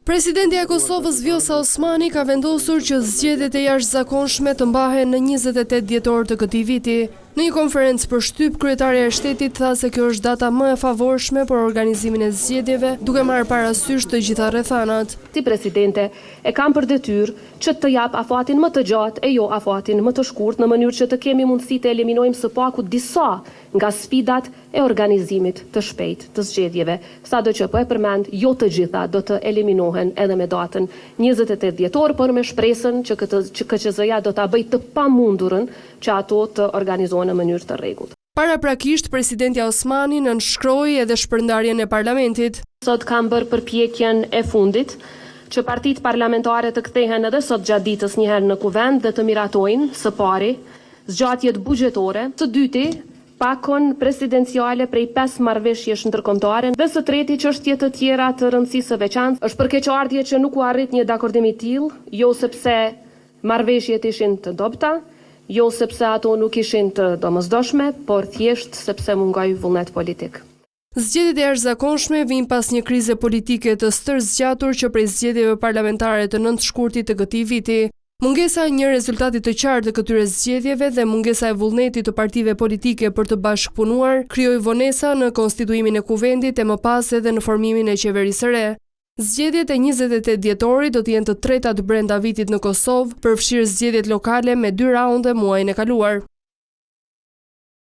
Presidentja e Kosovës Vjosa Osmani ka vendosur që zgjedhjet e jashtëzakonshme të mbahen në 28 dhjetor të këtij viti. Në një konferencë për shtyp, kryetarja e shtetit tha se kjo është data më e favorshme për organizimin e zgjedhjeve, duke marrë parasysh të gjitha rrethanat. Si presidente, e kam për detyrë që të jap afatin më të gjatë e jo afatin më të shkurtë në mënyrë që të kemi mundësi të eliminojmë së paku disa nga sfidat e organizimit të shpejtë të zgjedhjeve, sado që po e përmend, jo të gjitha do të eliminohen edhe me datën 28 dhjetor, por me shpresën që këtë që KQZ-ja do ta bëjë të pamundurën që ato të organizohen në mënyrë të rregullt. Paraprakisht, presidentja Osmani nënshkroi edhe shpërndarjen e parlamentit. Sot kam bërë përpjekjen e fundit që partitë parlamentare të kthehen edhe sot gjatë ditës një herë në Kuvend dhe të miratojnë së pari zgjatjet buxhetore, së dyti pakon presidenciale prej 5 marrëveshjesh ndërkombëtare dhe së treti çështje të tjera të rëndësisë së veçantë. Është për keqardhje që nuk u arrit një dakordim i tillë, jo sepse marrëveshjet ishin të dobëta, jo sepse ato nuk ishin të domosdoshme, por thjesht sepse mungoi vullnet politik. Zgjedhjet e jashtëzakonshme vijnë pas një krize politike të stërzgjatur që prej zgjedhjeve parlamentare të 9 shkurtit të këtij viti. Mungesa e një rezultati të qartë të këtyre zgjedhjeve dhe mungesa e vullnetit të partive politike për të bashkëpunuar krijoi vonesa në konstituimin e Kuvendit e më pas edhe në formimin e qeverisë së re. Zgjedhjet e 28 dhjetorit do të jenë të tretat brenda vitit në Kosovë, përfshirë zgjedhjet lokale me dy raunde muajin e kaluar.